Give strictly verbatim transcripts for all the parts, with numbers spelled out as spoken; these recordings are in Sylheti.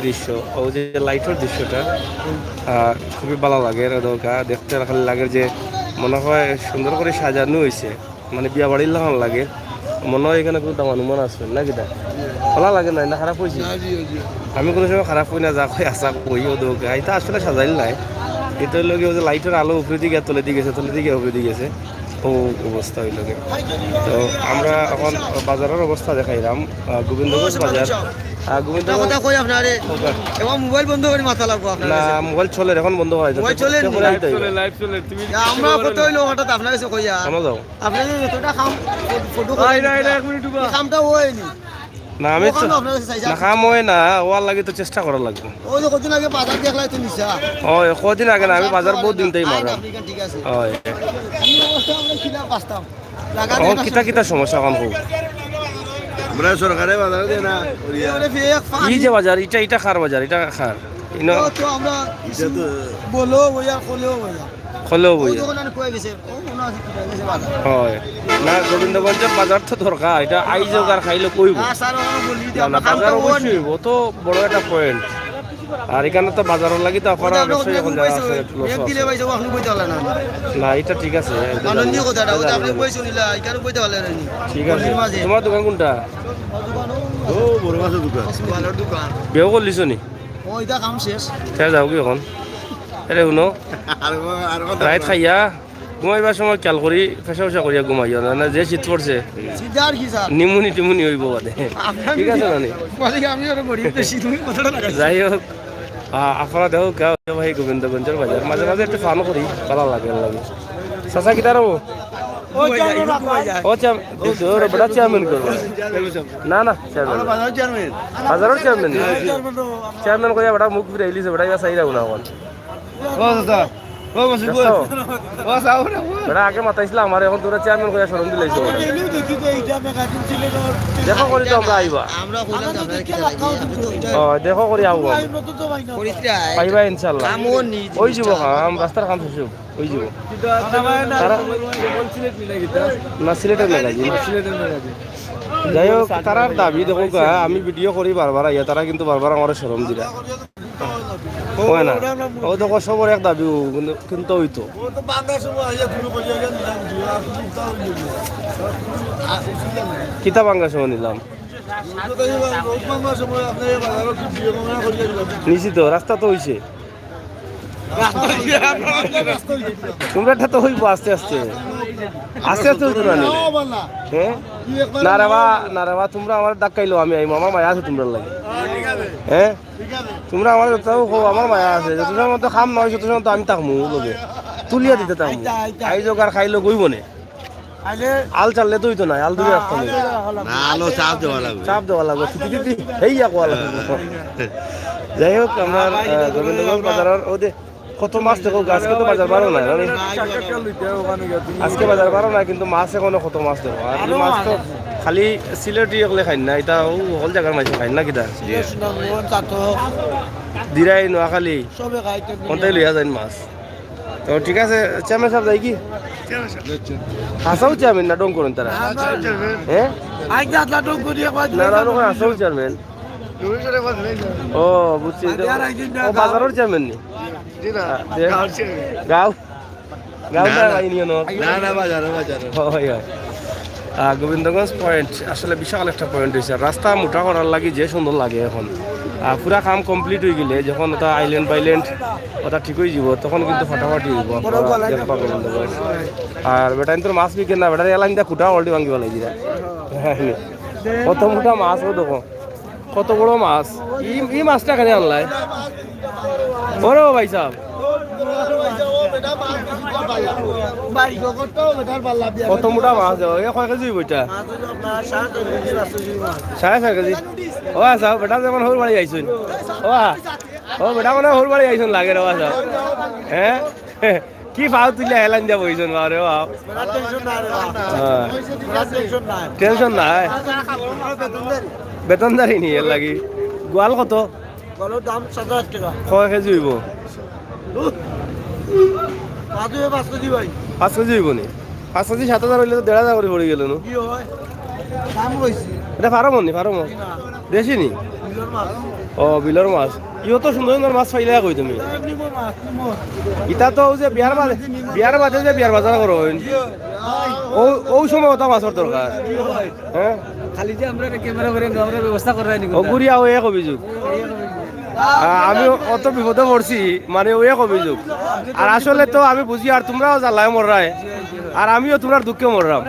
দৃশ্য, ওই যে লাইটর দৃশ্যটা, আহ, খুবই ভালা লাগে। এরা দরকার দেখতে খালি লাগে যে মনে হয় সুন্দর করি সাজানো হইছে, মানে বিয়া বাড়ির লাখান লাগে। মনে হয় এখানে কোনো দামান উমান আছে না কিতা? ভালা লাগে না, না খারাপ হইছে? না, জি, জি। আমি কোনো সময় খারাপ হই না, যা কই আশা কই ও দরকার। এটা আসলে সাজাইল নাই, এটা হইলো গিয়া ওই যে লাইটর আলো উপরে দিকে তলে দিকে গেছে, তলে দিকে উপরে দিকে গেছে। ও অবস্থা হইল গিয়া। তো আমরা এখন বাজারর অবস্থা দেখাইলাম, আহ, গোবিন্দগঞ্জ বাজার। আহ, গোবিন্দগঞ্জ কথা কই আপনারে? ওকে। এবং মোবাইল বন্ধ করি মাথা লাগবো আপনার না, কাছে। মোবাইল চলের, এখন বন্ধ হয়। মোবাইল চলের নি? চলে আইতে হইব। চলে, লাইভ চলে। তুমি ইয়া, আমরা কত হইলো হঠাৎ আপনার কাছে কইয়া? কেন যাও? আপনি যে যতটা কাম, ফটো, ফটো ভাই, করেন না, না। এক মিনিট উবা। এই কামটা হয়নি। না, আমি তো ওখানে আপনার কাছে চাইছি। না, কাম হয় না, ওর লাগি তো চেষ্টা করা লাগবে। ওই যে কদিন আগে বাজার দেখলাই তো নিশা। ওই কদিন আগে না, আমি বাজার বহুত দিন তাই মারলাম। আপনি এখানে ঠিক আছে। ওই। এই অবস্থা আমরা কিলা বাঁচতাম? লাগা ও, দেয় না কিতা সব। কিতা সমস্যা এখন খুব? আমরা সরকারে বাজার দেয় না, করিয়া। এই যে বাজার, এটা, এটা কার বাজার? এটা কার? ইনো তো, তো আমরা এটা তো বলো, ওই আর খোলেও, ওই আর। খোলেও, ওই ওই আর। দোকানে কয়ে গেছে, ও মনে আছে কি কয়ে গেছে বাজার। হয়। না, গোবিন্দগঞ্জের বাজার তো দরকার, এটা আইজ হোক আর খাইলে কইব। না, স্যার, আমরা বলি যে না, না, আমরা বাজার খামটা অবশ্যই ওর অইব, অত বড় একটা পয়েন্ট। আর এখানে তো বাজারর লাগি তো আপনারা ওটা আপনি ব্যবসায়ী কোথায় এখন যারা কইছে? আছে, একটু লস এক দিলে আছে। ভাই, যাবো, আপনি কইতে পারলেন না। না, এটা ঠিক আছে। মাননীয় কথাটা, ওটা আপনি কইছেন নিলা, এখানে কইতে পারলেন না। ঠিক আছে। গলির মাঝে। তোমার দোকান কোনটা? ও, বড় মাছের দোকান। ভালোর দোকান। বিয়েও করলিছ নি? ও, এটা কাম শেষ। তে যাও কি এখন? এরে হুনো, আর ও, আর ও রাইত খাইয়া ঘুমাইবার সময় খেয়াল করি, পেশা পেশা করিয়া ঘুমাইও না, না যে শীত পড়ছে। শীত আর কি স্যার? নিমুনি টিমুনি হইব বাদে। আপনার ঠিক আছে না নি? বলে কি আমি আরো গরিব বেশি, তুমি কতটা লাগাইছো? যাই হোক, আ-, আপনারা দেখো গা-, ভাই গোবিন্দগঞ্জের বাজার, মাঝে মাঝে একটু ফান করি, ভালা লাগে, ভালা লাগে। চাচা কিতার হবো? ও চেয়ারম্যান, ও চেয়ারম্যান, দেখছো, ওর বেটা চেয়ারম্যান করবো। না, না, চেয়ারম্যান। বাজারর চেয়ারম্যান। চেয়ারম্যান কইয়া বেটা মুখ ফিরাইলিছে, বেটা ইবা চাইরাও না এখন। ও চাচা, ও বসি, দেখছো? ও চাও না, ও। বেটা আগে মাতাইছিলা আমারে, এখন তোমরা চেয়ারম্যান কইয়া শরম দিলাইছো। দেখো করি তো আমরা আইবা। আমরা কইলাম যে আপনারা কি চালাকি? ও, দেখো করি আও। পাইবা ইনশাআল্লাহ। কামও নেই, ওই জীবন কাম, রাস্তার কাম শেষ। ওই যে। কিন্তু তারা সিলেট নি না কিতা? না, সিলেটের মেগাজিন। সিলেটের মেগাজিন। যাই হোক, তারার দাবি দেখো গা, আমি ভিডিও করি বারবার আইয়া, তারা কিন্তু বারবার আমারে শরম দিরা। হয় না? ও দেখো, সবর এক দাবি, ও কিন্তু, কিন্তু ওই তো। কিতা বাঙ্গা সময় নিলাম? নিছি তো, রাস্তা তো হইছে। তোমরা এটা তো হইব আস্তে আস্তে। আস্তে আস্তে হইতো না নি? হ্যাঁ? না রে বা, না রে বা, তোমরা আমার ধাক্কাইলো, আমি আইমু, আমার মায়া আছে তোমরার লাগি। হ্যাঁ? তোমরা আমার যত হো, আমার মায়া আছে। যত সময় মতো কাম নয়, তত সময় তো আমি থাকমু লগে। তুলিয়া দিতে থাকমু। আইজ হোক আর খাইলো গইব নে। আল চাললে তো হইতো না, আল দূরে রাখতে হবে। না, আলো চাপ দেওয়া লাগবে। চাপ দেওয়া লাগবে, ফিটি ফিটি, হেই ইয়া কোয়া লাগবে। যাই হোক, আমরা, আহ, গোবিন্দগঞ্জ বাজারর, ও দে, কত মাছ দেখো, আজকে তো বাজার বারো না, জানি? আজকে বাজার বারো না, কিন্তু মাছ এখনো কত মাছ দেখো। আর এই মাছ তো খালি সিলেটি হকলে খাইন না, এটা ও হকল জাগার মাছ খাইন না কিতা? দিরাই, নোয়াখালী, কোনটাই লইয়া যাইন মাছ। তো ঠিক আছে, চেয়ারম্যান সাহেব যাই কি? হাছাউ চেয়ারম্যান না ঢং করইন তারা? হ্যাঁ? না, না, ওরা হাছাউ চেয়ারম্যান। ও, বুঝছি। ও, বাজারর চেয়ারম্যান নি? গাঁও? গাঁও না, না, না। ইউনিয়ন? না, না, বাজারো, বাজারো। হয়, হয়। আহ, গোবিন্দগঞ্জ পয়েন্ট আসলে বিশাল একটা পয়েন্ট হইছে। রাস্তা মোটা করার লাগি যে সুন্দর লাগে এখন। আহ, পুরা কাম complete হয়ে গেলে যখন ওটা আইল্যান্ড বাইল্যান্ড ওটা ঠিক হয়ে যাব, তখন কিন্তু ফাটাফাটি হইব। আপনারা দেখবা গোবিন্দগঞ্জ। আর বেটা কিন্তু মাছ বিকে না, বেটার এলাইন দা খুঁটা already ভাঙি ফেলাই দিরা। কত মোটা মাছ ও দেখো। কত বড় মাছ। ই, ই মাছটা কেনে আনলাই? ওরে ও ভাই সাহেব। কত মোটা মাছ দেখো, এ কয় কেজি হইব এটা? সাড়ে চার কেজি। ও আচ্ছা, বেটা যেমন হৌর বাড়ি আইছইন। ও আ, ও বেটা মানে হৌর বাড়ি আইছইন লাগে রে, ও আচ্ছা। হ্যাঁ? কি পাও তুইলা হেলান দিয়া বইছন বাবা রে বাপ। বেটা টেনশন নাই রে বাপ। হ্যাঁ। বেটা টেনশন নাই। টেনশন নাই। বেতনদারি। বেতনদারি নি এর লাগি। গোয়াল কত? গোয়ালর দাম সাত হাজার টাকা। কয় কেজি হইব? পাঁচ কেজি, পাঁচ কেজি ভাই। পাঁচ কেজি হইব নি? পাঁচ কেজি সাত হাজার হইলে তো দেড় হাজার করে পড়ি গেল নু। কি হয়? দাম কইছি। এটা ফার্ম নি, ফার্ম? জি না। দেশি নি? নিজের মাছ। ও, বিলর মাছ। ইও তো সুন্দর সুন্দর মাছ পাইলায় কই তুমি? ইতা তো অউ যে বিয়ার বাদে, বিয়ার বাদে যে বিয়ার বাজার করইন, অউ, অউ সময় অতা মাছর দরকার। হ্যাঁ? খালি যে আমরা ক্যামেরা করে আমরা ব্যবস্থা করে রাখি। অগুরিয়া অউ এক অভিযোগ। আ-, আমি অত বিপদো পড়ছি, মানে অউ এক অভিযোগ। আর আসলে তো আমি বুঝি, আর তুমরাও জ্বালায় মররায়, আর আমিও তুমরার দুঃখে মররাম।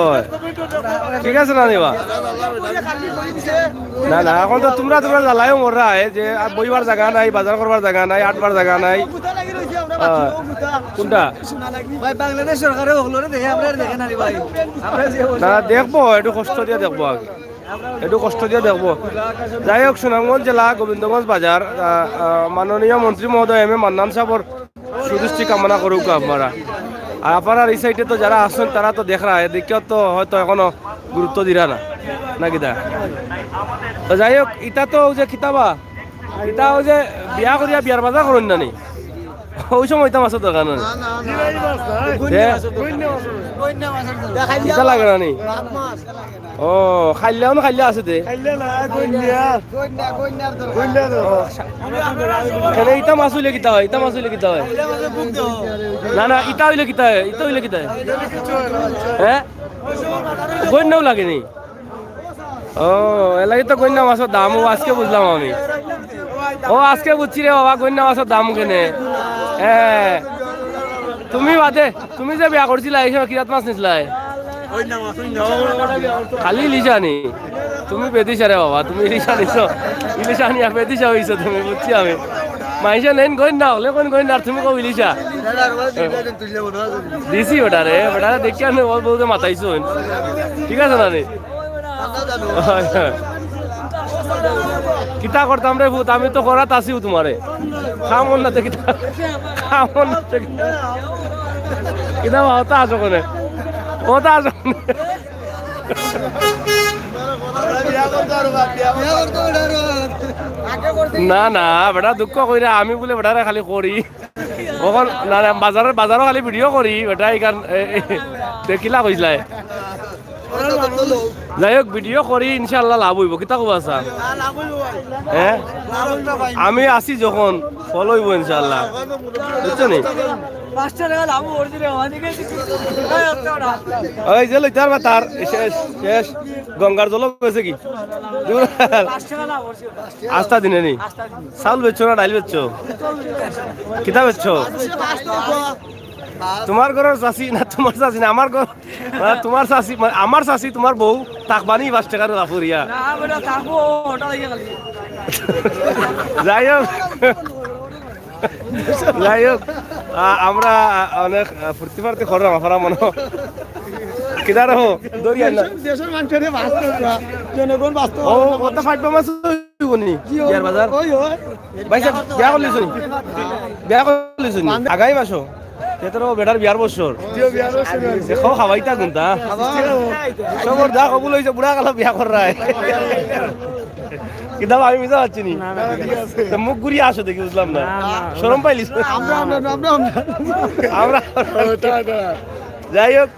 অয়, ঠিক আছে না নি বা? না, না, অখন তো তুমরা, তুমরা জ্বালায়ও মররায় যে আর বইবার জাগা নাই, বাজার করবার জাগা নাই, আটবার জাগা নাই। অয়, কুনটা? ভাই, বাংলাদেশ সরকারে অগুরে দেখে, আমরারে দেখে না রে ভাই। আমরা যে না, দেখবো, একটু কষ্ট দিয়া দেখবো আগে। একটু কষ্ট দিয়া দেখবো। যাই হোক, সুনামগঞ্জ জেলা, গোবিন্দগঞ্জ বাজার, আ, আ, মাননীয় মন্ত্রী মহোদয় এম এ মান্নান সাবর সুদৃষ্টি কামনা করুক আপনারা। আর আপনারার ই সাইডে তো যারা আছইন, তারা তো দেখরা, এদিকে তো হয়তো এখনো গুরুত্ব দিরা না, না কিতা? তো যাই হোক, ইতা তো অউ যে কিতা বা, ইতা অউ যে বিয়া করিয়া বিয়ার বাজার করইন না নি? অউ সময় ইতা মাছর দরকার না নি? না, না, না, না। এ? ইতা লাগে না নি? ও, খাইল্লা অনো খাইল্লা আছে দে। খাইল্লা না, গইন্যা। গইন্যা, গইন্যার দরকার। গইন্যা দরকার। কেনে ইতা মাছ অইলে কিতা অয়? ইতা মাছ অইলে কিতা অয়? না, না, ইতা অইলে কিতা অয়? ইতা অইলে কিতা অয়? হ্যাঁ? গইন্যাও লাগে নি? ও, এরলাগি তো গইন্যা মাছর দাম, অউ আজকে বুঝলাম আমি। অউ আজকে বুঝছি রে বাবা, গইন্যা মাছর দাম কেনে। হ্যাঁ। তুমি বাদে, তুমি যে বিয়া করছিলায়, ই সময় কিরাত মাছ নিছলায়? খালি ইলিশা নি? তুমি বেদিশা রে বাবা, তুমি ইলিশা নিছো। ইলিশা নিয়া বেদিশা অইছো তুমি, বুঝছি আমি। মাইনষে নেইন গইন্যা, অকলে কইন গইন্যা, আর তুমি কও ইলিশা। দিছি বেটারে, বেটারে দেখিয়া নে, অউ বউতে মাতাইছইন। ঠিক আছে না নি? কিতা করতাম রে পুত, আমি তো করাত আছিউ তুমারে। কাম অর না তে কিতা? কাম অর না তে কিতা? কিতা বা, অতা আছো কেনে? অতা আছো কেনে? না, না, বেটা দুঃখ কইরা, আমি বুলে বেটারে খালি করি। অখন না, না, বাজারো, বাজারো খালি ভিডিও করি, বেটা ইখান, এ, এ, তে কিলা কইছলায়? যাই হোক, ভিডিও করি, ইনশাআল্লাহ লাভ অইবো। কিতা কও বা? হ্যাঁ? আমি আছি যখন, ফলো অইবো ইনশাআল্লাহ। বুঝছো নি? অউ যে লইতার বা তার শেষ, শেষ। গঙ্গার জল গেছে কি? আস্তা দিনে নি? চাউল বেচছো না ডাইল বেচছো? কিতা বেচছো? তুমার ঘরর চাচি না, তুমার চাচি না, আমার ঘর, মানে, তুমার চাচি, মানে, আমার চাচি, তুমার বউ, থাকবা নি পাঁচ টেকার কাপড় ইয়া? না, বেটা, থাকবো, ওটা লাগে খালি। যাই হোক, যাই হোক, আ-, আমরা অনেক, আ, ফুর্তি ফার্তি করলাম, আপনারা মনো কিদার হো, দরিয়া না। দেশর, দেশর মানুষরে বাঁচতে হবে, জনগণ বাঁচতে ও, হবে। অতা ফাইবা মাছ অইবো নি? জি, ওই, বিয়ার বাজার? ওই, ওই। ভাই সাহেব, বিয়া করলিছইন নি? বিয়া করলিছইন নি? আগামী মাসো? তে তো বেটার বিয়ার বছর। জিও, বিয়ার বছর। দেখো, খাওয়াইতা কুনতা? খাওয়া। সবর দোয়া কবুল অইছে, বুড়া কালো বিয়া কররায়। কিতা বা, আমি মিছা মাতছি নি? না, না, ঠিক আছে। তো মুখ ঘুরিয়া আসো দেখি, বুঝলাম না। না, না। শরম পাইলিছ? আমরা, আমরা, আমরা, আমরা। আমরা। ও, তা, তা। যাই হোক,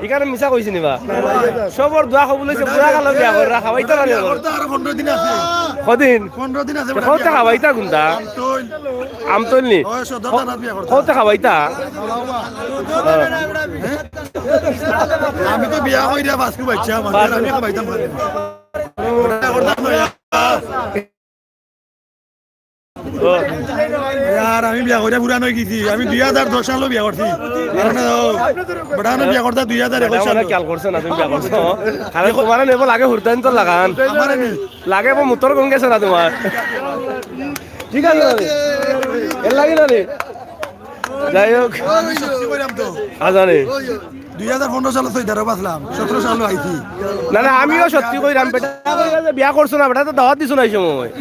ইখানে মিছা কইছি নি বা? না, না, না। সবর দোয়া কবুল অইছে, বুড়া কালো বিয়া কররা, খাওয়াইতা পারি। বিয়া করতে আরো পনেরো দিন আছে। কদিন? পনেরো দিন আছে, কওতে খাওয়াইতা কুনতা? আমতইল। আমতইল নি? ওই সদর থানাত বিয়া করতে। কওতে খাওয়াইতা? আমি তো বিয়া কইরা বাসু বাচ্চা, আমার আমি খাওয়াইতাম পারি। বিয়া করতাম না। ও। ইয়ার, আমি বিয়া করিয়া পুরান অই গেছি। আমি দুই হাজার দশ সালো বিয়া করছি। কারণ, ও, বেটা, আমি বিয়া করতা দুই হাজার একুশ সালো। খেয়াল করছো না, তুমি বিয়া করছো। কারণ তুমারে নেবো লাগে হুরতাইন তো লাগান। আমারে নি? লাগে বো মুতর গঙ্গে সারা তুমার। ঠিক আছে, না রে? এর লাগে না রে? যাই হোক। আমি সত্যি কইরাম তো। আজানে। দুই হাজার পনেরো সালো সৌদি আরব আসলাম, সতেরো সালো আইছি। না, না, আমিও সত্যি কইরাম, বেটা কইরা যে বিয়া করছো না, বেটা তো দাওয়াত দিছো না ই সময়।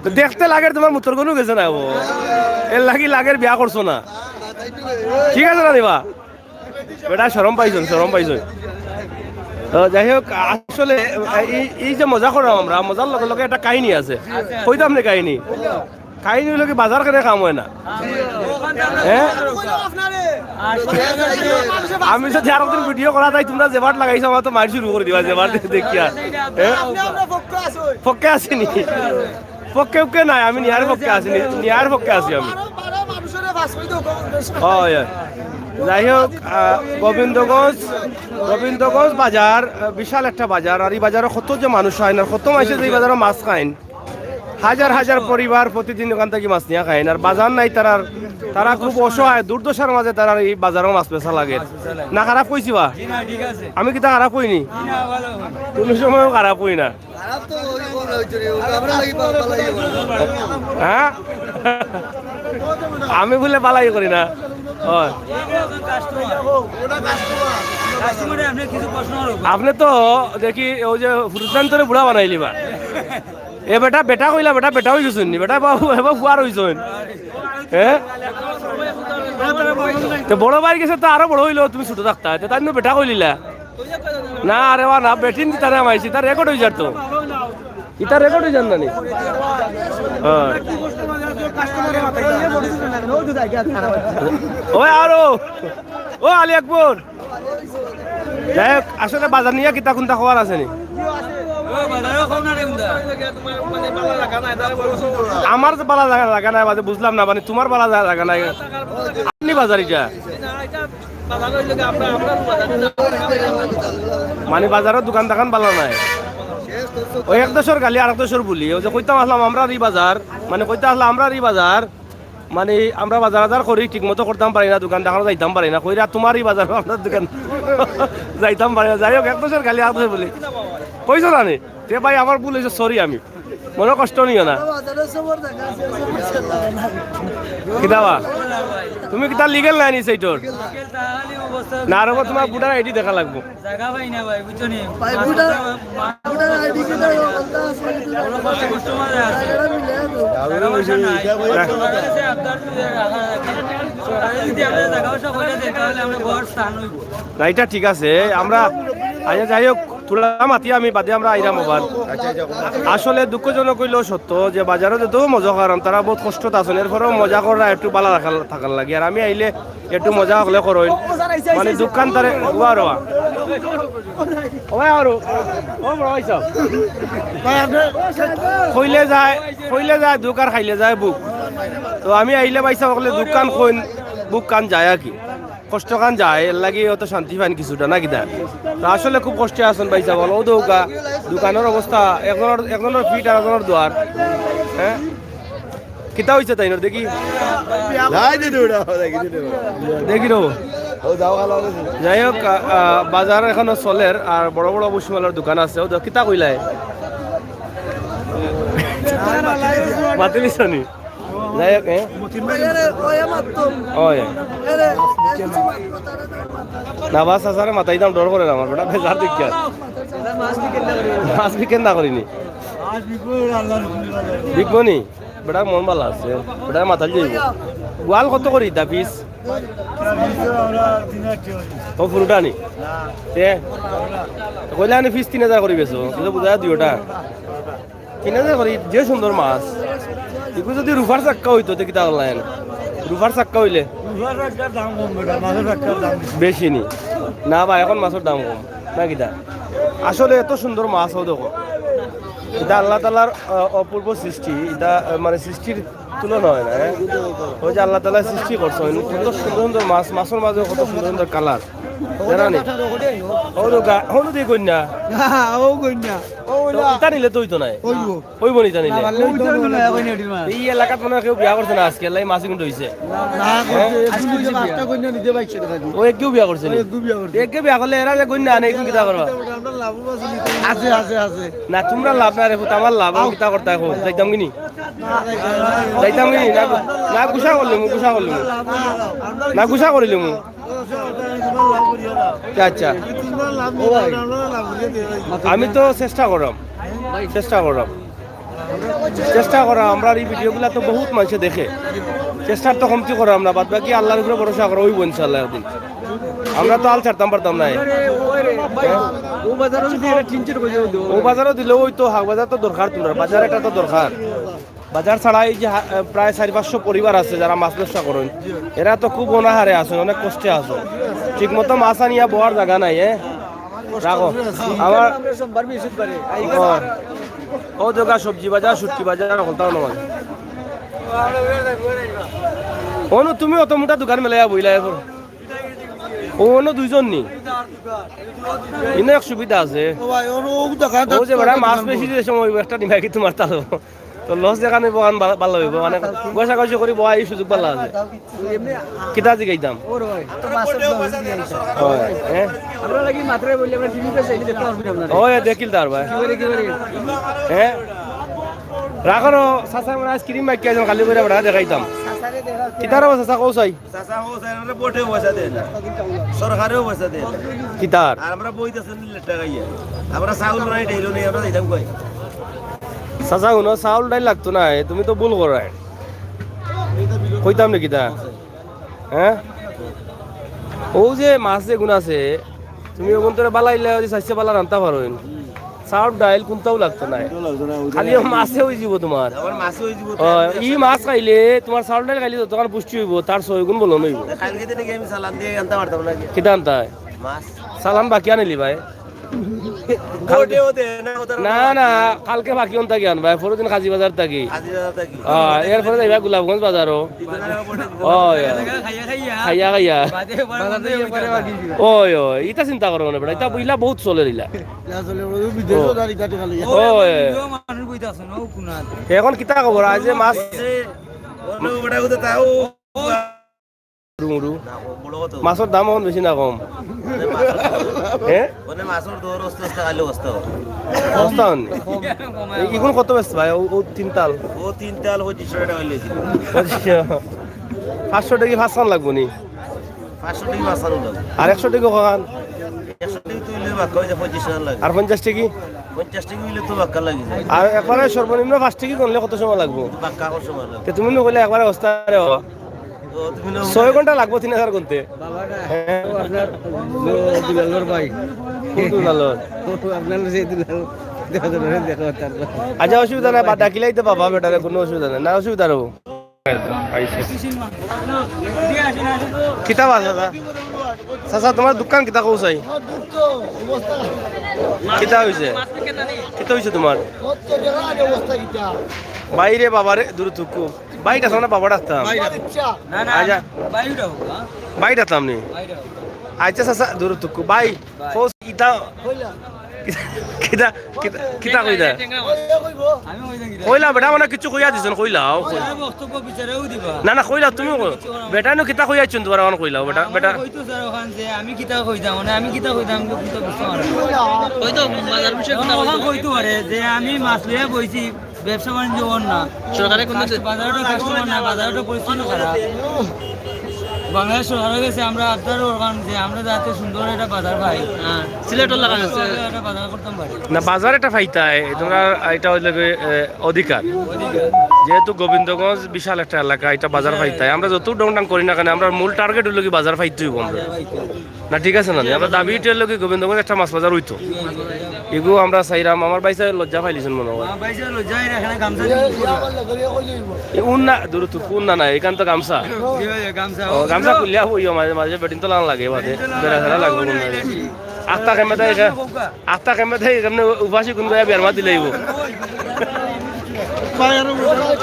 তো দেখতে লাগের তুমার মুতর গন্ধ গেছে না ও। এর লাগি লাগের বিয়া করছো না। ঠিক আছে না রে বা? বেটা শরম পাইছইন, শরম পাইছইন। তো যাই হোক, আসলে এই, এই যে মজা করলাম আমরা, মজার লগে লগে একটা কাহিনী আছে। কইতাম নি কাহিনী? কাহিনী অইলো কি, বাজার কেনে কাম অয় না? হ্যাঁ? আমি যদি আরো দিন ভিডিও করা তাই, তুমরা যেবার লাগাইছো, আমার তো মাইর শুরু করি দিবা, যেবার দেখিয়া। হ্যাঁ? পক্ষে আছি নি? পক্ষে উক্ষে নাই, আমি নিয়ার পক্ষে আছি নি, নিয়ার পক্ষে আছি আমি। হয়, হয়। যাই হোক, আহ, গোবিন্দগঞ্জ, গোবিন্দগঞ্জ বাজার, আহ, বিশাল একটা বাজার, আর ই বাজারো কত যে মানুষ আইন, আর কত মাইনষে যে ই বাজারো মাছ খাইন, হাজার হাজার পরিবার প্রতিদিন অখান থাকি মাছ নিয়া খাইন। আর বাজার নাই তারার, তারা খুব অসহায়, দুর্দশার মাঝে তারার ই বাজারো মাছ বেচা লাগে। না খারাপ কইছি বা? আমি কিতা খারাপ কইনি? কুনু সময়ও খারাপ কই না। হ্যাঁ? আমি বুলে বালাই করি না। হয়। আপনে তো দেখি অউ যে ফুরুতান্তরে বুড়া বানাইলিবা। এ বেটা, বেটা কইলা, বেটা, বেটা অইগেছইন নি? বেটা বাবু, এবার ফুয়ার অইছইন। হ্যাঁ? তে বড় ভাইর গেছে তো আরো বড় অইলো, তুমি ছুটো থাকতা। তে তাইন বেটা কইলিলা। না রে বা না, বেটিন দিতা না মাইছি, ইতা রেকর্ড অইযার তো। ইতা রেকর্ড অইযার না নি? হ্যাঁ। ওই আরো, ও আলী আকবর। যাই হোক, আসলে বাজার নিয়া কিতা কুন্তা খবর আছে নি? আমার তো বালা জাগা, জাগা নাই, বাদে বুঝলাম না, মানে তুমার বালা জাগা, জাগা নাই। আপনি বাজার ইটা? মানে বাজারো দোকান-টোকান বালা নাই। অউ এক দেশর গালি আরক দেশর বুলি। অউ যে কইতাম আছলাম আমরার ই বাজার, মানে কইতাম আছলাম আমরার ই বাজার, মানে আমরা বাজার-আজার করি, ঠিক মতো করতাম পারি না, দোকান-টোকানো যাইতাম পারি না, কইরা তুমার ই বাজারো আমরার দোকান যাইতাম পারি না। যাই হোক, এক দেশর গালি আরক দেশর বুলি। কইছো না নি? তে ভাই, আমার ভুল অইছে, sorry আমি। মনো কষ্ট নিও না। কিতা বা? তুমি কিতা লিগ্যাল নায় নি সাইটর? না রে বা, তুমার ভোটার আইডি দেখা লাগবো। জাগা পাই না ভাই, বুঝছো নি? ভাই, ভোটার, ভোটার আইডি কিতা অবস্থা আছে? বড় কষ্ট, কষ্ট মাঝে আছে। জাগা পাই না। জাগা পয়সা নাই। জাগা পয়সা আবদার করে রাখা লাগে। সরকারে যদি আমরা জাগা পয়সা করে দেয়, তাহলে আমরা বড় স্থান অইবো। না, ইটা ঠিক আছে। আমরা, আচ্ছা, যাই হোক, থুড়া মাতি আমি বাদে আমরা আইরাম আবার। আচ্ছা, আচ্ছা, কোনো অসুবিধা নাই। আসলে দুঃখজনক অইলেও সত্য যে বাজারো যত মজা করাম, তারা বউত কষ্টত আছইন, এরপরেও মজা কররা একটু বালা থাকার, থাকার লাগি। আর আমি আইলে একটু মজা অকলে করইন। মানে দোকান তারে, ওয়া রোয়া। ওয়া আরো। ও বড় ভাই সাহেব। কইলে যায়, কইলে যায় দুখ আর খাইলে যায় বুক। তো আমি আইলে ভাই সাহেব অকলে দোকান কইন, বুক কান যায় আর কি। কষ্ট কান যায়, এর লাগি অত শান্তি পাইন কিছুটা, না কিতা? তো আসলে খুব কষ্টে আছইন ভাই সাহেব, অউ দেউক্কা, দোকানর অবস্থা, একজনর, একজনর ফিট আর একজনর দুয়ার। হ্যাঁ? কিতা অইছে তাইনর দেখি? নাই দিদি, ওটা, ওটা, কিছু নেই। দেখি রো। ও, যাও, ভালো হবে। যাই হোক, আ, আ, বাজার এখনো চলের, আর বড় বড় ভুসিমালর দোকান আছে, ও দেখ, কিতা কইলায়? মাতিলিছনি? যাই হোক, এ? ওই, ওই, মাত্র। ওই। এরে, এ, কিছু মাত্র, তারা, তারা মাত্র। না, বাস আসারে মাতাইতাম, ডর করের আমার বেটা, বেজার দেখিয়া। মাছ বিক্রি না করিনি। বিকবো নি? বেটার মন বালা আছে, বেটার মাতাল যাইবো। গোয়াল কত করি ইতা পিস? ও ফুরুটা নি? তে? কইলা নি পিস তিন হাজার করি বেচো, কিন্তু বুঝা দুইটা। তিন হাজার করি, যে সুন্দর মাছ। ইগু যদি রুফার চাক্কা অইতো, তে কিতা করলা এনে? রুফার চাক্কা অইলে? রুফার চাক্কার দাম কম বেটা, মাছর চাক্কার দাম বেশি। বেশি নি? না ভাই, এখন মাছর দাম কম। না কিতা? আসলে এত সুন্দর মাছ, ও দেখো। ইটা আল্লাহ তাআলার, আহ, অপূর্ব সৃষ্টি। ইটা, আহ, মানে সৃষ্টির তুলনা অয় না, হ্যাঁ? ওই যে আল্লাহ তাআলা সৃষ্টি করছইন, কত সুন্দর সুন্দর মাছ, মাছর মাঝে কত সুন্দর সুন্দর কালার। জানা নি? ও তো গা-, হলুদ এই কন্যা। হ্যাঁ, ও কন্যা। ও তো ইটা নিলে তো অইতো নায়। অইবো। অইবো নি ইটা নিলে? না, পারলে অইতো না, অইতো না। এই এলাকাত মনে অয় কেউ বিয়া করছে না আজকে, এলাই মাছ কিন্তু অইছে। না, হ্যাঁ? করছে, আজকে অইছে বিয়া। পাঁচটা কন্যা নিতে পারছে না খালি। ও একগেউ বিয়া করছে নি? ও একগেউ বিয়া করছে। একগেউ বিয়া করলে এরা যে কন্যা আনে, এখন কিতা করবা? আমরা লাভও আছে নিতে। আছে, আছে, আছে। না, তুমরা লাভ না রে পুত, আমার লাভ, আমি কিতা করতাম এখন? যাইতাম কি নি? যাইতাম কি নি? না, না, গুসা করিলিমু, গুসা করিলিমু। না, গুসা করিলিমু। আচ্ছা, আচ্ছা। আমি তো চেষ্টা করাম, চেষ্টা করাম, চেষ্টা করাম। আমরার ই ভিডিওগুলা তো বউত মানষে দেখে, চেষ্টার তো কমতি করাম না। বাদ বাকি আল্লাহর উপরে ভরসা করা অইবো ইনশাআল্লাহ একদিন। আমরা তো হাল ছাড়তাম পারতাম না। ও বাজারও যদি এটা টিনচের করে দেবো। ও বাজারও দিলে অইতো, হাক বাজার তো দরকার, তুমরার বাজার একটা তো দরকার। বাজার ছাড়া এই যে হা-, প্রায় চারি পাঁচশো পরিবার আছে যারা মাছ ব্যবসা করেন, এরা তো খুব অনাহারে আছেন, অনেক কষ্টে আছেন। ঠিক মতো মাছ আনিয়া বওয়ার জায়গা নাই, হ্যাঁ? রাখো। আমার ও, ও জায়গা সবজি বাজার, শুটকি বাজার, হলতাও নয়। অনু, তুমি অত মোটা দোকান মেলাইয়া বইলা এখন। ও, অন্য দুইজন নি? ইনো এক সুবিধা আছে। ও ভাই, ওর ও দোকান ও যে বেটা মাছ বেশি যে সময় একটা নিবা কি তোমার তালো। তো লস যেখানে বহান ভালো হইব, মানে ঘষাঘষি করি বহা এই সুযোগ ভালো আছে। কিতা জিগাইতাম? ওর ভাই, তো মাছের দাম বেশি দিয়েছে। হয়, হ্যাঁ? আমরা লাগি মাত্র বললে আমরা টিভি পেছে এনে দেখতে পারবি না আমরা। ওই দেখিল তার ভাই। কি করে, কি করে? হ্যাঁ? রাখো রে, চাচা, আমরা আইসক্রিম বাইক একজন খালি করে বেটা দেখাইতাম। কিতার অবস্থা, চাচা, কও চাই? চাচা, ও স্যার, আমরা ভোটে পয়সা দেয় না, সরকারেও পয়সা দেয় না। কিতার? আর আমরা বইতেছেন লেট টাকা ইয়ে। আমরা চাউল নাই, ডাইলও নেই, আমরা যাইতাম কই? চাচা, হুনো, চাউল ডাইল লাগতো না, এ তুমি তো ভুল করায়। কইতাম নি কিতা? হ্যাঁ? ও যে মাছ যেগুন আছে, তুমি ওগুন তোরে বালাইলে ওই চাইছে বালা রান্তা পারো। চাউল ডাইল কোনটাও লাগতো না। কোনটাও লাগতো না, ওই খালি যে ও মাছে হয়ে যাব তোমার। আমার মাছে হয়ে যাব। ও, ই মাছ খাইলে তোমার চাউল ডাইল খাইলে যতক্ষণ পুষ্টি হইব, তার ছয় গুণ বলন হইব। কালকে থেকে আমি চালান দিয়ে আনতে পারতাম না। কিতা আনতায়? মাছ। চালান বাকি আনিলি ভাই? ওটে, ওটে, না, ওটা না, না, কালকে বাকি অন থাকি আন ভাই, পরদিন কাজী বাজার থাকি। কাজী বাজার থাকি। হ্যাঁ, এরপরে যাইবা গোলাপগঞ্জ বাজারও। ওই, ওই। খাইয়া, খাইয়া। খাইয়া, খাইয়া। বাদে পরে বাজার বন্ধ থেকে হয়ে পরে যাবে। বাকি ছিল। ওই, ওই, ইটা চিন্তা করো না বেটা, ইটা বুঝলা বহুত চলে দিলা। যা চলে, ওই বিদেশও ও। দাঁড়ি কাটে খালি। ওই। মানুষ বইতে আছে না, ও কোনার। এখন কিতা খবর? আজ যে মাছ ওরে, ওরে, ওটা কোথায়? তাও মুড়ু মুড়ু। না, ও বড় কত? মাছর দাম এখন বেশি না কম? মানে মাছর দর, হ্যাঁ? মানে মাছর দর আস্তে আস্তে খালি অবস্থা হবে। অবস্থা হয়নি। এই, এখন কত বেচছে ভাই? ও, ও তিন তাল? ও তিন তাল পঁচিশশো টাকা হইলে ছিল। আচ্ছা। পাঁচশো টাকা পাঁচখান লাগবো নি? পাঁচশো টাকা পাঁচখান লাগবো। আর একশো টাকা কখান? একশো টাকা তুললে বাক্কা হয়ে যায় পঁচিশ হাজার লাগে। আর পঞ্চাশ টাকা? পঞ্চাশ টাকা হইলে তো বাক্কা লাগে যায়। আর একবারে সর্বনিম্ন পাঁচ টাকা করলে কত সময় লাগবো? বাক্কা কত সময় লাগবে? তে তুমি না কইলে একবারে অবস্থা রে বাবা। ছয় ঘন্টা লাগবো তিন হাজার গুনতে। বাবা না, হ্যাঁ। ও আপনার দুলালর ভাই। কোন দুলালর? ও আপনার সেই দুলাল। দেখা যাবে, দেখা যাবে তারপর। আচ্ছা, অসুবিধা নাই, বাদ ডাকিলাই তো বাবা বেটারে, কোনো অসুবিধা নাই। না, অসুবিধা নেই। কিতা বা চাচা? চাচা, তোমার দোকান কিতা কও চাই? কিতা হইছে? কিতা হইছে তোমার? বাইরে বাবারে, দূরে তুকু। বাইটা সামনে বাবা ডাকতাম। বাইটা। না, না, আচ্ছা। বাইটা হোক, হ্যাঁ? বাইটা তামনি। বাইটা হোক। আচ্ছা, চাচা, দূরে তুকু। By, by. কও, ইতা, কিতা, কিতা, কিতা কইতা? আমি কই থাকি রে? কইলা বেটা, মানে কিছু কইয়া দিছন, কইলা, ও কই। আরে বক্তব্য বিচারেও দিবা। না, না, কইলা তুমি কই। বেটা নু কিতা কইয়া আইছন তোমার, এখন কইলা, বেটা, আমার বেটা। কইতো স্যার ওখান যে আমি কিতা কইতাম, মানে আমি কিতা কইতাম, আমি তো কিতা বুঝতে পারলাম না। ওই তো বাজার বিষয়ে কথা ওখান বলতো। কইতো পারে যে আমি মাছ লইয়া বইছি, ব্যবসা বাণিজ্য ওর না। সরকারে কোনো কাস্ট-, বাজারে তো কাস্টমার নাই, বাজারে তো পরিস্থিতি খারাপ। বাংলাদেশ সরকারের কাছে আমরা আবদার করলাম যে আমরা যাতে সুন্দর একটা বাজার পাই। হ্যাঁ, সিলেটও লাগানো আছে। সুন্দর একটা বাজার করতাম পারি। না, বাজার একটা পাইতায়, তোমরা এটা হইলে গিয়ে, এ, অধিকার। অধিকার। যেহেতু গোবিন্দগঞ্জ বিশাল একটা এলাকা, এটা বাজার পাইতায়। আমরা যত ডাউন ডাউন করি না কেন, আমরা মূল টার্গেট হইলো কি বাজার পাইতে হইব আমরা। বাজার পাইতে হইব। না, ঠিক আছে না? আমরা দাবি এটা হইলো কি গোবিন্দগঞ্জ একটা মাছ বাজার হইতো। এগু আমরা চাইরাম, আমার ভাইসাব লজ্জা পাইলিছন মনে হয়। আমার ভাইসাব লজ্জা, এরা এখানে গামছা দিয়ে কি করবা? এ উন্না, দূরে তো উন্না নাই, এখান তো গামছা। জি ভাই, গামছা। ও, গামছা খুলিয়া বইও মাঝে মাঝে, বেটিন তো লান লাগে মাঝে। বেটিন তো লান বেড়া লাগে। ফেরা লাগবে মনে হয়। আস্তা কেমে দেয় এখানে, আস্তা কেমে দেয় এখানে উপাসী কোন গয়া বিয়ার মা দিলে আইবো।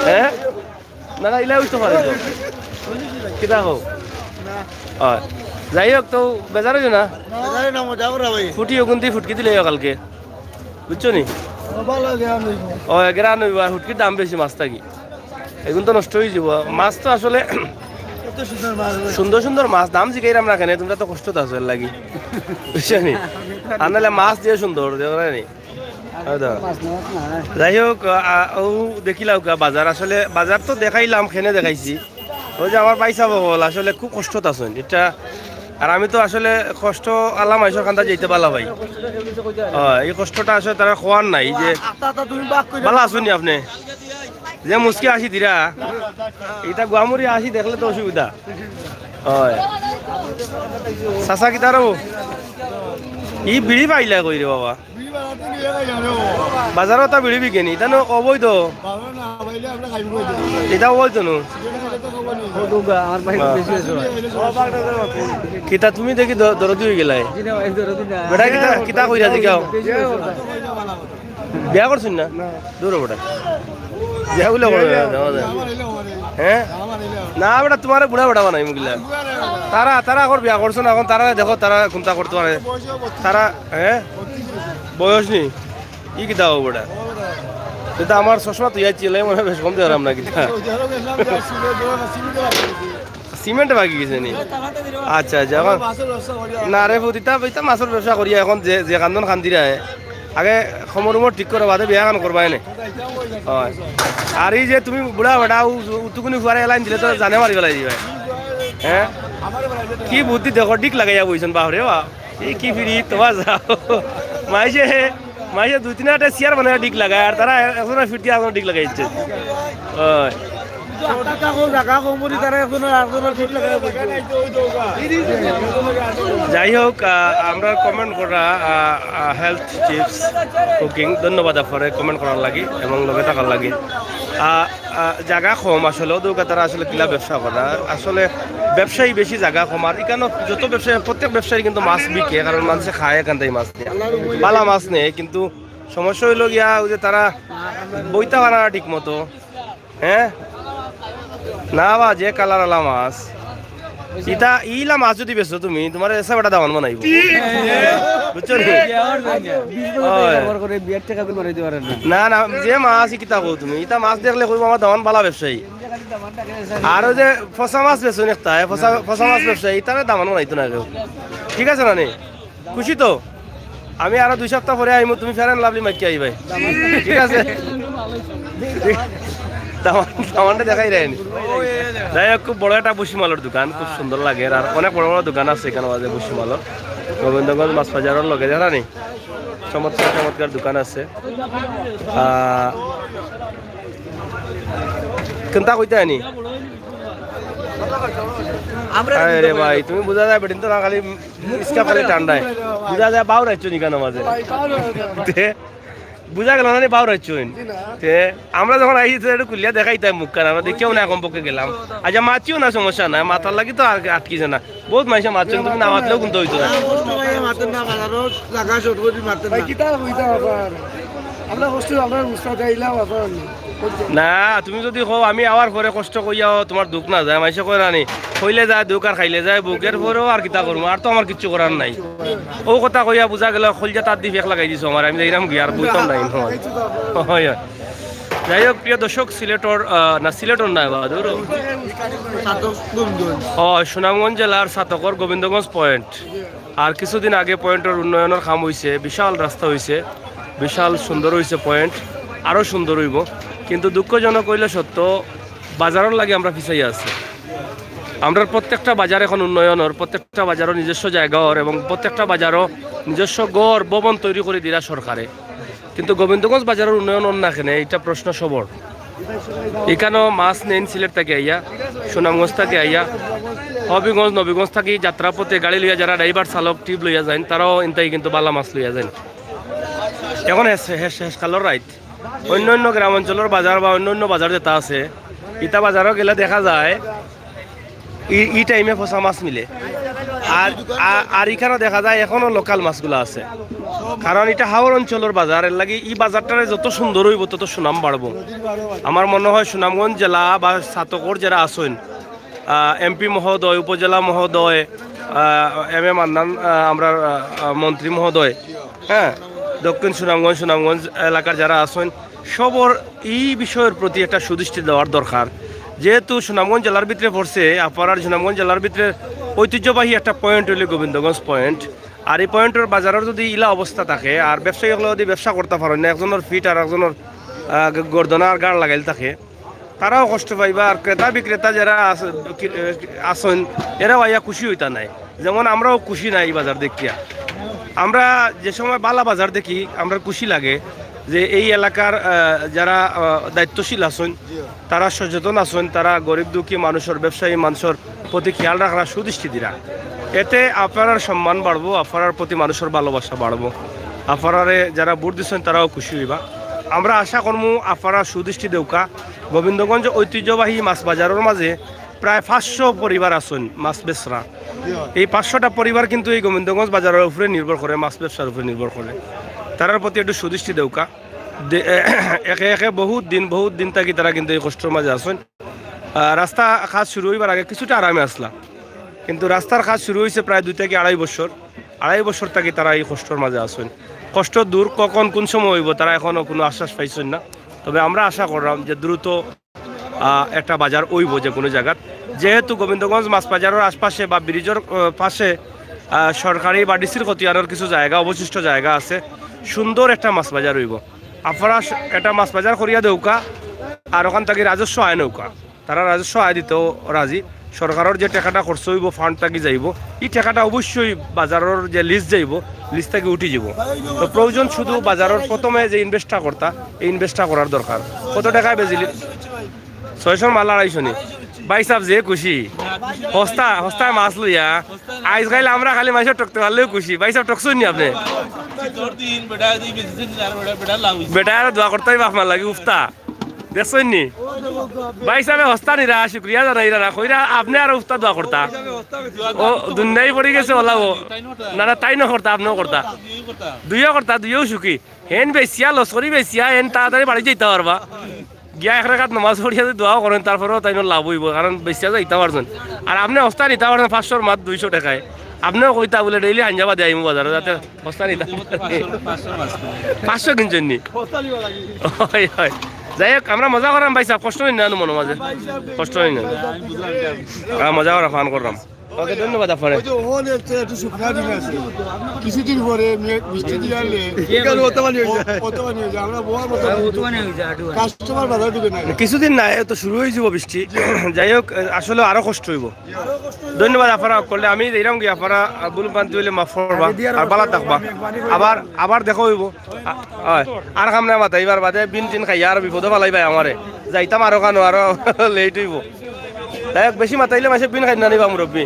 হ্যাঁ? না, না, ইলা উঠতে পারে তো। কিতা কও? না। হয়। যাই হোক, তো বেজার হইও না। বেজারে না, মজা করা ভাই। ফুটি ওগুন দি ফুটকি দিলে আইও কালকে। বুঝছো নি? ও, ভালো গ্রান হইব। ও, গ্রান হইব, আর ফুটকির দাম বেশি মাছ থাকি। এগুন তো নষ্ট হয়ে যাব। মাছ তো আসলে কত সুন্দর মাছ ভাই। সুন্দর সুন্দর মাছ, দাম জিগাইরাম না কেনে, তোমরা তো কষ্টত আছো এর লাগি। বুঝছো নি? আর নাহলে মাছ দিয়ে সুন্দর, দেখো না নি? হয় তো। মাছ না, মাছ না। যাই হোক, আ, আ, ও দেখিলাও গা বাজার, আসলে বাজার তো দেখাইলাম, খেনে দেখাইছি। ওই যে আমার ভাইসাব অকল আসলে খুব কষ্টত আছইন। এটা, আর আমি তো আসলে কষ্ট আলা মাইনষর কান্দাত যাইতে বালা পাই। হয়, এই কষ্টটা আসলে তারা খোয়ার নাই, যে আতা, আতা তুমি বাক করে বালা আছইন নি আপনি? যে মুচকি আসি দিরা, এটা গুয়ামুড়ি আসি দেখলে তো অসুবিধা। হয়। চাচা কিতা রে? ই বিড়ি পাইলা কই রে বাবা? বাজারো তা বিড়ি বিকেনি, ইতা নু অবৈধ। ইতা অবৈধ নু। কিতা তুমি দেখি দ-, দরদি অইগেলায়। বেটা কিতা, কিতা কইরা জিগাও? বিয়া করছইন না? দূর বেটা। বিয়া বুলে করে না, না, না। হ্যাঁ? না বেটা, তুমারে বুড়া বেটা বানাই মুগিলা। তারা, তারা অখন বিয়া করছইন না, অখন তারা দেখো, তারা কুনতা করতে পারে। তারা, হ্যাঁ? বয়স নি? ই কিতা অইবো বেটা? ইতা আমার চশমা তুই আইছিলে, মনে হয় বেশ কম দিলাম না কিতা? সিমেন্ট বাকি গেছে নি? আচ্ছা, আচ্ছা, অখন না রে পুত, ইতা, ইতা মাছর ব্যবসা করিয়া অখন যে, যে কান্দন কান্দিরায়, আগে খমর উমর ঠিক করো, বাদে বিয়া খান করবা এনে। হয়। আর এই যে তুমি বুড়া বেটা, উ-, উতুকুনি ফুয়ারে এলাইন দিলে তো জানে মারি ফেলাই দিবা। হ্যাঁ? কি বুদ্ধি দেখো, ডিক লাগাইয়া বইছইন, বাপরে বাপ। এই কি ফিরি, তোমার যাও। মাইসে, মাইসে দুই তিন আটে চেয়ার বানায় ডিক লাগায়, আর তারা একজনের ফিট দিয়া একজনের ডিক লাগাই দিচ্ছে। হয়। যাই হোক, আহ, আমরা কমেন্ট করা, আহ, আহ, হেলথ টিপস কুকিং, ধন্যবাদ আপনারে কমেন্ট করার লাগি এবং লগে থাকার লাগি। আহ, আহ, জাগা কম আসলে, অউ দোকান তারা আসলে কিলা ব্যবসা করা, আসলে ব্যবসায়ী বেশি, জাগা কম। আর ইখানো যত ব্যবসায়ী, প্রত্যেক ব্যবসায়ী কিন্তু মাছ বিকে, কারণ মানষে খায় এখান থাকি মাছ দিয়া, বালা মাছ নেয়, কিন্তু সমস্যা অইলো গিয়া অউ যে তারা বইতা পারা না ঠিক মতো। হ্যাঁ? না বা, যে কালার আলা মাছ। ইতা, ইলা মাছ যদি বেচো তুমি, তুমারে এসা বেটা দামান বানাইবো। বুঝছো নি? বিশ বছর ব্যবহার করে বিয়ার টাকা তো বানাইতে পারেন না। না, না, যে মাছ ই কিতা কও তুমি? ইতা মাছ দেখলে কইবো আমার দামান বালা ব্যবসায়ী। আর অউ যে ফসা মাছ বেচো নি একটা, ফসা, ফসা মাছ ব্যবসায়ী, ইতারে দামান বানাইতো না কেউ। ঠিক আছে না নি? খুশি তো? আমি আরো দুই সপ্তাহ পরে আইমু, তুমি Fair and Lovely মাখিয়া আইবায়। ঠিক আছে? দামান, দামানটা দেখাই দেয়নি। যাই হোক, খুব বড় একটা ভুসিমালর দোকান, খুব সুন্দর লাগে। আর অনেক বড় বড় দোকান আছে ইখানো মাঝে ভুসিমালর। গোবিন্দগঞ্জ মাছ বাজারর লগে, জানো নি? চমৎকার চমৎকার দোকান আছে। আহ, কুনতা কইতায় নি? আরে ভাই, তুমি বুঝা যায় বেটিন তো না, খালি ইস্কা খালি ঠান্ডায়। বুঝা যায় বাউর আইছো নি কেন মাঝে? তে, বুঝা গেল না নি বাউর আইছো নি? তে, আমরা যখন আইছি তো একটু খুলিয়া দেখাইতাম মুখখান, আমরা দেখিয়াও না কমপক্ষে গেলাম। আচ্ছা, মাতিও না, সমস্যা নাই, মাতার লাগি তো আর আটকিছে না। বহুত মাইনষে মাতছইন, তুমি না মাতলেও কুনতা অইতো না। কষ্ট ভাই মাতেন না, বাজারো জাগা শর্ট করি মাতেন না। ভাই, কিতা কইতা আবার? আমরা কষ্ট, আমরা উস্তাদ আইলাম আবার। না, তুমি যদি কও আমি আওয়ার পরে কষ্ট কইয়াও তুমার দুখ না যায়, মাইনষে কয় না নি, কইলে যায় দুখ আর খাইলে যায় ভুখ, এর পরেও আর কিতা করমু, আর তো আমার কিচ্ছু করার নাই। অউ কথা কইয়া বুঝা গেল, কইলজা তার দি ফেক লাগাই দিছো আমার, আমি যাইরাম গিয়া আর বইতাম না ইনো। হয়, হয়। যাই হোক, প্রিয় দর্শক, সিলেটর, আহ, না, সিলেটর না, বাহাদুর। ও, সুনামগঞ্জ জেলার ছাতকর গোবিন্দগঞ্জ পয়েন্ট। আর কিছুদিন আগে পয়েন্টর উন্নয়নর কাম অইছে, বিশাল রাস্তা অইছে, বিশাল সুন্দর অইছে পয়েন্ট, আরও সুন্দর অইবো। কিন্তু দুঃখজনক অইলে সত্য, বাজারর লাগি আমরা পিছাইয়া আছি। আমরার প্রত্যেকটা বাজার এখন উন্নয়নর, প্রত্যেকটা বাজারও নিজস্ব জায়গা অর এবং প্রত্যেকটা বাজারও নিজস্ব ঘর, ভবন তৈরি করি দিরা সরকারে। কিন্তু গোবিন্দগঞ্জ বাজারর উন্নয়ন অর না কেনে, ইটা প্রশ্ন সবর। ইখানো মাছ নেইন সিলেট থাকি আইয়া, সুনামগঞ্জ থাকি আইয়া, হবিগঞ্জ, নবীগঞ্জ থাকি যাত্রাপথে গাড়ি লইয়া যারা ড্রাইভার চালক ট্রিপ লইয়া যাইন, তারাও ইনতাই কিন্তু বালা মাছ লইয়া যাইন। এখন শেষ, শেষ, শেষকালর রাইত। অন্য অন্য গ্রাম অঞ্চলর বাজার বা অন্য অন্য বাজার যেটা আছে, ইটা বাজারও গেলে দেখা যায় ই, ই টাইমে ফসা মাছ মিলে। আর, আ-, আর ইখানো দেখা যায় এখনো লোকাল মাছগুলা আছে, কারণ ইটা হাওর অঞ্চলর বাজার, এর লাগি ই বাজারটারে যত সুন্দর অইবো তত সুনাম বাড়বো। আমার মনে হয় সুনামগঞ্জ জেলা বা ছাতকর যারা আছইন, আহ, এমপি মহোদয়, উপজেলা মহোদয়, আহ, এম এ মান্নান, আহ, আমরার, আহ, আহ, মন্ত্রী মহোদয়, হ্যাঁ, দক্ষিণ সুনামগঞ্জ, সুনামগঞ্জ এলাকার যারা আছইন, সবর ই বিষয়র প্রতি একটা সুদৃষ্টি দেওয়ার দরকার। যেহেতু সুনামগঞ্জ জেলার ভিতরে পড়ছে, আপার আর সুনামগঞ্জ জেলার ভিতরে ঐতিহ্যবাহী একটা পয়েন্ট অইলে গোবিন্দগঞ্জ পয়েন্ট। আর ই পয়েন্টর বাজারর যদি ইলা অবস্থা থাকে, আর ব্যবসায়ী অকলে যদি ব্যবসা করতা পারইন না, একজনর ফিট আর একজনর, আহ, গ-, গর্দনা আর গাড় লাগাইল থাকে, তারাও কষ্ট পাইবা। আর ক্রেতা বিক্রেতা যারা আছ-, কি-, আহ, আছইন, এরাও আইয়া খুশি অইতা নায়। যেমন আমরাও খুশি না ই বাজার দেখিয়া। আমরা যে সময় বালা বাজার দেখি, আমরার খুশি লাগে যে এই এলাকার, আহ, যারা, আহ, দায়িত্বশীল আছইন, তারা সচেতন আছইন, তারা গরিব দুঃখী মানুষর, ব্যবসায়ী মানুষর প্রতি খেয়াল রাখরা সুদৃষ্টি দিরা। এতে আপনারার সম্মান বাড়বো, আপনারার প্রতি মানুষর ভালোবাসা বাড়বো, আপনারারে যারা ভোট দিছইন তারাও খুশি অইবা। আমরা আশা করমু আপনারা সুদৃষ্টি দেউক্কা। গোবিন্দগঞ্জ ঐতিহ্যবাহী মাছ বাজারর মাঝে প্রায় পাঁচশো পরিবার আছইন মাছ বেচরা। এই পাঁচশোটা পরিবার কিন্তু এই গোবিন্দগঞ্জ বাজারর উপরে নির্ভর করে, মাছ ব্যবসার উপরে নির্ভর করে। তারার প্রতি একটু সুদৃষ্টি দেউক্কা। দে-, একে একে বহুত দিন, বহুত দিন থাকি তারা কিন্তু এই কষ্টর মাঝে আছইন। আহ, রাস্তা কাজ শুরু অইবার আগে কিছুটা আরামে আছলা, কিন্তু রাস্তার কাজ শুরু অইছে প্রায় দুই থাকি আড়াই বছর। আড়াই বছর থাকি তারা এই কষ্টর মাঝে আছইন। কষ্ট দূর কখন, কোন সময় অইবো, তারা এখনো কোনো আশ্বাস পাইছইন না। তবে আমরা আশা কররাম যে দ্রুত, আহ, একটা বাজার অইবো যে কোনো জাগাত। যেহেতু গোবিন্দগঞ্জ মাছ বাজারর আশপাশে বা ব্রিজর, আহ, পাশে, আহ, সরকারি বা ডিসির খতিয়ানর কিছু জায়গা, অবশিষ্ট জায়গা আছে, সুন্দর একটা মাছ বাজার অইবো। আপনারা স-, একটা মাছ বাজার করিয়া দেউক্কা, আর ওখান থাকি রাজস্ব আয় নেউক্কা। তারা রাজস্ব আয় দিতেও রাজি। সরকারর যে টেকাটা খরচ অইবো, ফান্ড থাকি যাইবো, ই টেকাটা অবশ্যই বাজারর যে লিজ যাইবো, লিজ থাকি উঠি যাইবো। তো প্রয়োজন শুধু বাজারর প্রথমে যে ইনভেস্টটা করতা, এই ইনভেস্টটা করার দরকার। কত টেকায় বেচিলি? ছয়শোর মাল আড়াইশো নি? ভাইসাব যে খুশি, হস্তা, হস্তায় মাছ লইয়া। আইজকাইল আমরা খালি মাইনষরে ঠকতে পারলেউ খুশি। ভাইসাব, ঠকছইন নি আপনে? বেটায় আরো দোয়া করতা অইবো আপনার লাগি, উফতা। দেখছইন নি? ভাইসাবে হস্তা নিরা, শুক্রিয়া জানাইরা না, কইরা আপনে আরো উফতা দোয়া করতা। ও, দুনিয়াই পড়ি গেছে, ওলা ও। না, না, তাইন করতা, আপনেও করতা। দুইও করতা, দুইও সুখী। হেন বেচিয়া, লস্করি বেচিয়া, হেন তাড়াতাড়ি বাড়ি যাইতা পারবা। গিয়া এক রাকাত নামাজ পড়িয়া যদি দোয়াও করইন, তারপরেও তাইন লাভ অইবো, কারণ বেচিয়া যাইতা পারছইন। আর আপনে হস্তা নিতা পারছইন পাঁচশোর মাত দুইশো টেকায়। আপনেও কইতা বুলে, "ডেইলি হাঞ্জা বাদে আইমু বাজারো, যাতে হস্তা নিতা পারি।" পাঁচশো কিনছইন নি? অয়, অয়। যাই হোক, আমরা মজা কররাম ভাইসাব, কষ্ট অইন না মনো মাঝে? কষ্ট অইন না। হ্যাঁ, মজা করা, ফান কররাম। ওকে, ধন্যবাদ আপনারে। ওই যে ওখানে একটা, একটু শুকনা দিন আছে। কিছুদিন পরে মে-, বৃষ্টি দিয়ে আনলে অত পানি হয়ে যায়। অত পানি হয়ে যায়। আমরা বওয়ার মতো কাস্টমার বাজার ঢুকে না। কিছুদিন না, এ তো শুরু অইযিবো বৃষ্টি। যাই হোক, আসলে আরো কষ্ট অইবো। ধন্যবাদ আপনারা করলে, আমি যাইরাম গিয়া, আপনারা ভুল ভ্রান্তি অইলে মাফ করবা, আর ভালা থাকবা। আবার, আবার দেখা অইবো। আ-, অয়, আর কাম নাই মাতাইবার বাদে বিন টিন খাইয়া আর বিপদো ফালাইবায় আমারে। যাইতাম আরো কানো, আরো লেট অইবো। যাই হোক, বেশি মাতাইলে মাইনষে বিন খাইন না নি বা মুরব্বি।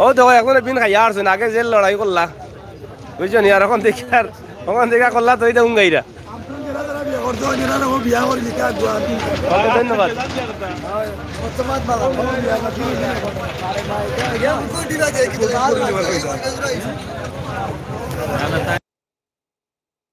ও দেখো, একজনে বিন খাইয়া আরছইন, আগে যে লড়াই করলা, বুঝছো নি? আর অখন দেখি আর, অখন দেখা করলা তো, ইটা উঙ্গাইরা। ওকে, ধন্যবাদ।